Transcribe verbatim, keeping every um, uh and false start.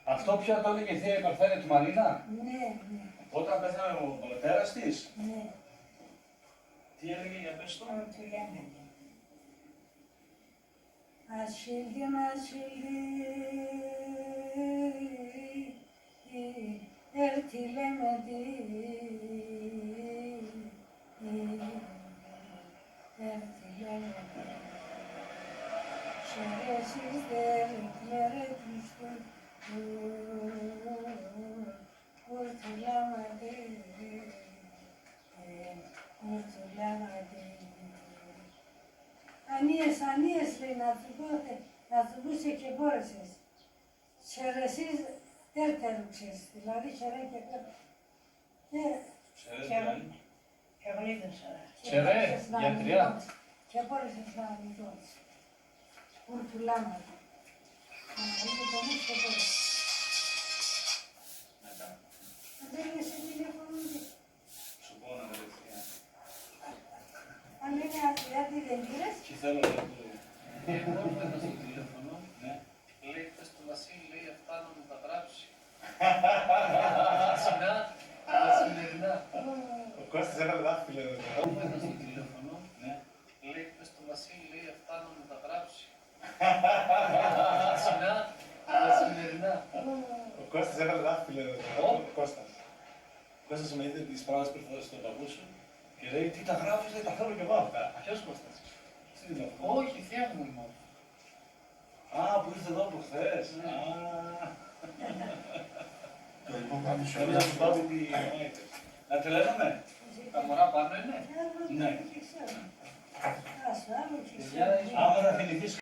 Αυτό πια το έλεγε η θεία η Παρθένε τη Μαρίνα; Ναι, ναι. Όταν πέθανε ο πατέρας της; Ναι. Τι έλεγε, για πες το; Ορτουλέματι. Αχίλ' τη, Αχίλ' τη, ορτουλέματι, ορτουλέματι. Χαιρέσεις δέρ' κλαίρε τουστ', ορτουλέματι, ορτουλέματι. Ανίεσαι, ανίεσαι, λέει, να τσουμπούθ', να τσουμπούθ'ς και εμπόρεσες. Χαιρέσεις δέρ' τέρουξες, δηλαδή χερέν και πέρα. Και χερέν. Και γλίτωσες. Χερέ, γιατριά. Και εμπόρεσες να γλιτώθ'ς. Ορτουλέματι. Αναλύγει το νους και εμπόρεσες. Μετά. Αν δεν είναι σε τηλέφωνο, σου πόναγα, ρε θεία. Αν είναι ατριάντη, δεν πήρες; Τι θέλω να πω. Επόμενο στο τηλέφωνο, ναι, λέει: «Πες στο Βασίλη», λέει, «αυτά να μου τα γράψει. Χασινά, χασινά». Ο Κώστας έβαλε δάχτυλο εδώ πέρα. Επόμενο στο τηλέφωνο, ναι, λέει: «Πες στο Βασίλη», λέει, «αυτά να μου τα γράψει. Χασινά, χασινά». Ο Κώστας έβαλε δάχτυλο εδώ πέρα. Ω. Ο Κώστας. Κώστας, με είδε τις προάλλες που ήρθα στο παππού σου και λέει: «Τι τα γράφεις», λέει, «τα θέλω κι εγώ αυτά». Ποιος Κώστας; Στην Ινωκό. Όχι, θεία μου ήμουν. Α, που ήρθε εδώ προχθές. Ναι. Α. Το υπόκαμισο. Νόμιζα που πάπου τη μάιτε. Να τρελαίνομαι; Τα μωρά πάνω είναι; Ναι. Παιδιά, άμα θα θυμηθείς